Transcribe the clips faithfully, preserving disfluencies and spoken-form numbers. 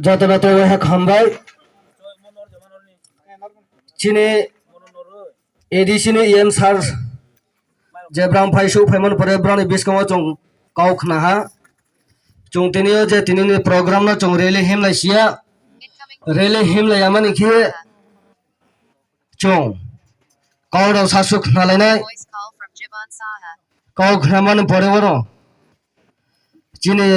Jotono tei wahak hambai. Chini A D C ni E M sir je brang phai su phaimani pore brani biskango chwng kok khna ha. Chwng tini o je tini ni program no chwng rally himlai sia. Rally himlai amani khe chwng kok rok sasu khna lainai. Kok khna mani pore oro chini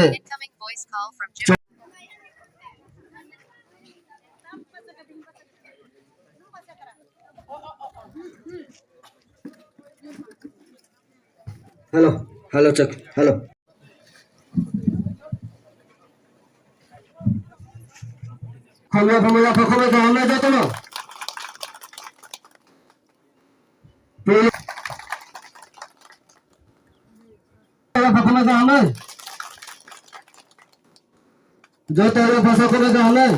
Hello, hello, check, hello. Khomya, khomya, khomya, khomya, jotono. Khomya, khomya, khomya. Joto oro bwsa khoroknwi kaham nai.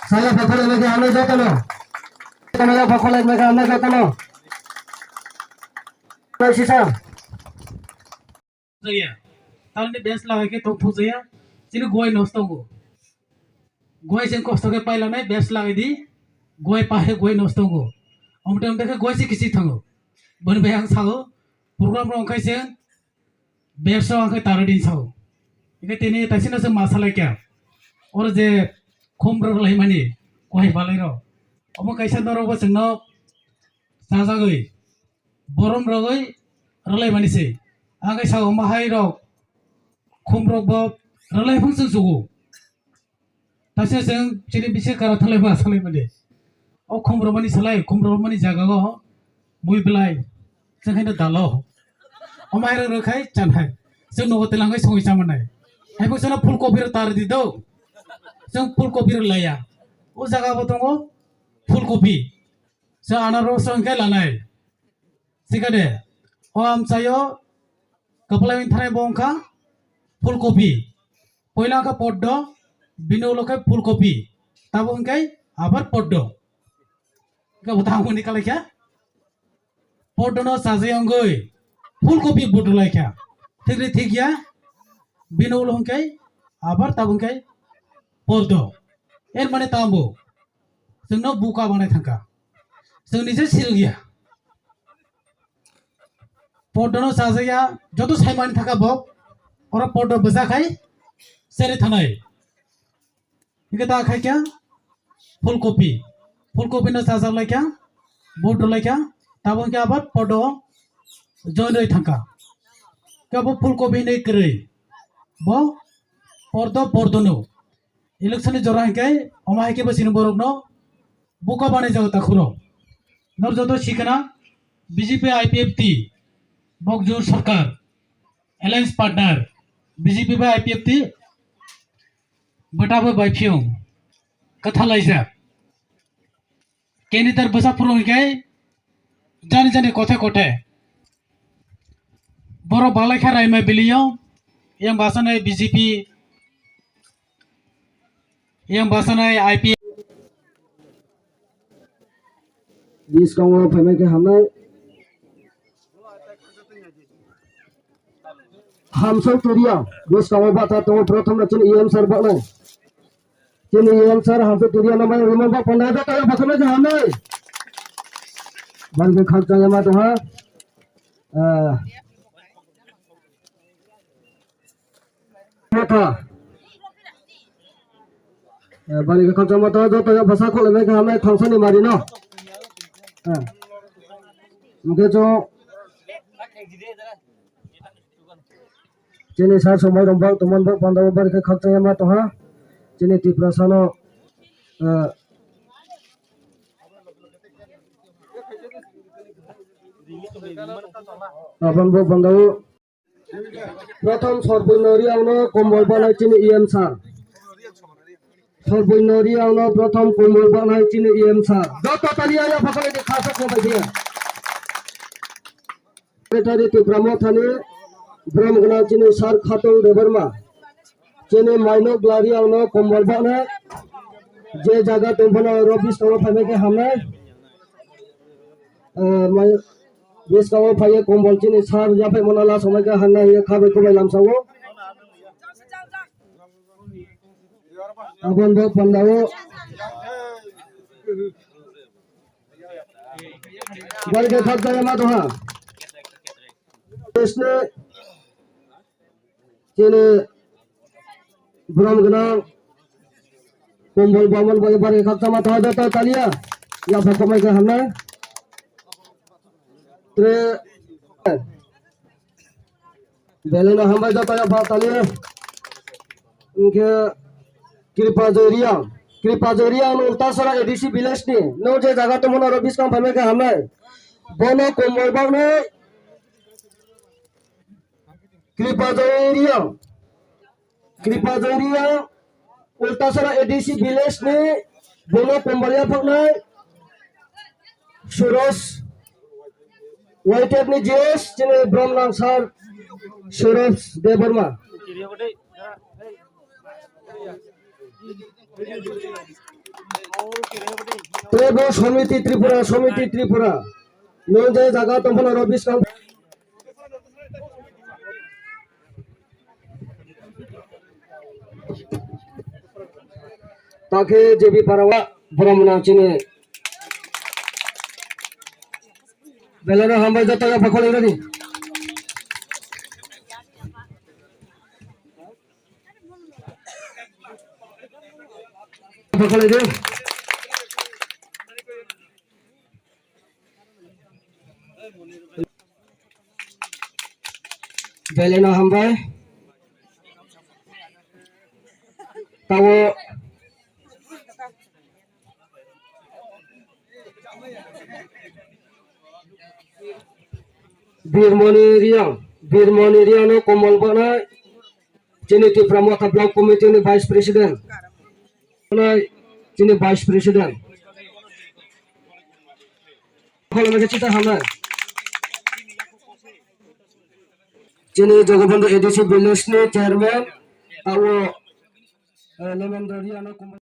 Saya pha khoroknwi kaham nai jotono. Jotono ya pha khoroknwi kaham nai jotono. Nai sisa. Jaya. Tamni bes lagai khe tong thuk jaya. Chini guai nosto go. Guai chwng kosto khe pailanai bes lagai di. Guai pahe guai nosto go. Omte omte khe guai se kichik thango. Boni bai ang sao. Program rok khai chwng berso ang khe taro din sao. Ike tini taisino chwng ma salai kya. Oro je khum rok lai mani kuhai balai rok. Omo kaisa norok bo chwngno chajagwi borom rogwi rwlai mani se. Ang khe sao omo hai rok khum rok bo rwlai phung chwng sugo. Taisa chwng chini bisi kara thalai ba salai mani. O khum romani salai, khum romani jaga o mui belai. Chwng haino dalo. O mai rok rwkhai chanhai. Chwng nogo telang hai songwi chamanai. Hai bo chwngno phul kopi rok tar di do. Chwng phul kopi rok laya. O jaga bo tongo phul kopi. Chwng anaros rok hwnkhe lanai. Sikade, o amchaio kwplai wng thanai bo wngkha phulkopi. Poila wngkha poddo, bini ulo khe phulkopi. Tabuk hwnkhe abar poddo. Hwnkhe bo tamo ni kalaikha? Poddo no chajai wngwi phulkopi budulaikha. Thikri thikya, bini ulo hwnkhe abar tabuk hwnkhe poddo. Er mane tamo? Chwngno buka banai thangkha. Chwng nije sirwkya. Poddono chajaya, joto saimani thangkha bo. Oro poddo bwsa khai seri thanai. Hingke ta khai kya? Phulkopi. Phulkopi no chajak lai kya? Bot rw lai kya? Tabuk khe abar poddo join rwi thangkha. Khe bo phulkopi hinwi kwrwi. Bo poddo, poddono. Election ni jora hingke, omo hai khe bo chini borok no buka banai jago ta khuro. Nor joto sikana B J P I P F T, Bokjor Sarkar, Alliance Partner, B J P bai I P F T, bwta bai bai phiyong, kwthalaijak. Candidate bwsa phuru hwnkhe jani jani kothe kothe. Borok balai kha raima biliyo, yang basanai B J P, yang basanai I P F. Biskango phaimai khe hamnai. Hamsok Turia, bwskango bata tongo, prothom no chini E M sir baknai. Chini E M sir Hamsok Turia no mai rwmani bak panda joto no bakhamai khe hamnai. Bangkhe khakchangya ma tongha. Ah. Motha. Eh, bani khe khakchangma tongha joto ya bwsa khulumai khe hamnai thangsani mari no. Eh. Hingkhe chwng Chini sir somai rok bak tongmani bak panda o bari khe khakchangya ma tongha. Chini Tiprasa no, eh, abang bo panda o. Prothom Sorboi Nori ang no kombol banai chini E M sir. Sorboi Nori ang no prothom kombol banai chini E M sir. Joto tali aya phakhale de khasa ko bai dia. Secretary Tipra Mothani, Brom Gwnang chini Sir Khatong Debbarma, chini Mainok Glari ang no kombol baknai, je jaga tongphano oro biskango phaimai khe hamnai. Eh, mai-, Bwskango phaiwi kombol chini sar yaphai mano la somai khe hamnai hwnwi kha bai kubai lamsao. Aboni bo pandao. Bari khe khak jaya ma doha. Bwsni chini borom gwnang kombol bamon bai bari khakchangma tongwi joto taliya. Yapha khomai khe hamnai. Tre belai no hambai joto yapha taliya. Hwnkhe Kripa Joy Reang, Kripa Joy Reang no Ultasora A D C village ni, no je jaga tongmani oro bwskang phaimai khe hamnai. Bono kombol baknai. Kripa Joy Reang, Kripa Joy Reang, Ultasora A D C village ni bono kombol yaphaknai Suros, Y T F ni G S, chini borom gwnang sir Suros Debbarma. Tei bo Samiti Tripura, Samiti Tripura. Nwng je jaga tongphano oro bwskang. Takhe J B Parawa borom gwnang chini. Belai no hambai joto yapha khwlairadi. Yapha khwlaidi. Belai no hambai. Tabo Birmoni Reang, Birmoni Reang no kombol baknai. Chini Tipra Motha Block Committee ni Vice President. Nai chini Vice President. Kholo nake chita hamnai. Chini Jogobondhu A D C village ni chairman, abo, eh, Lemendra Reang no kombol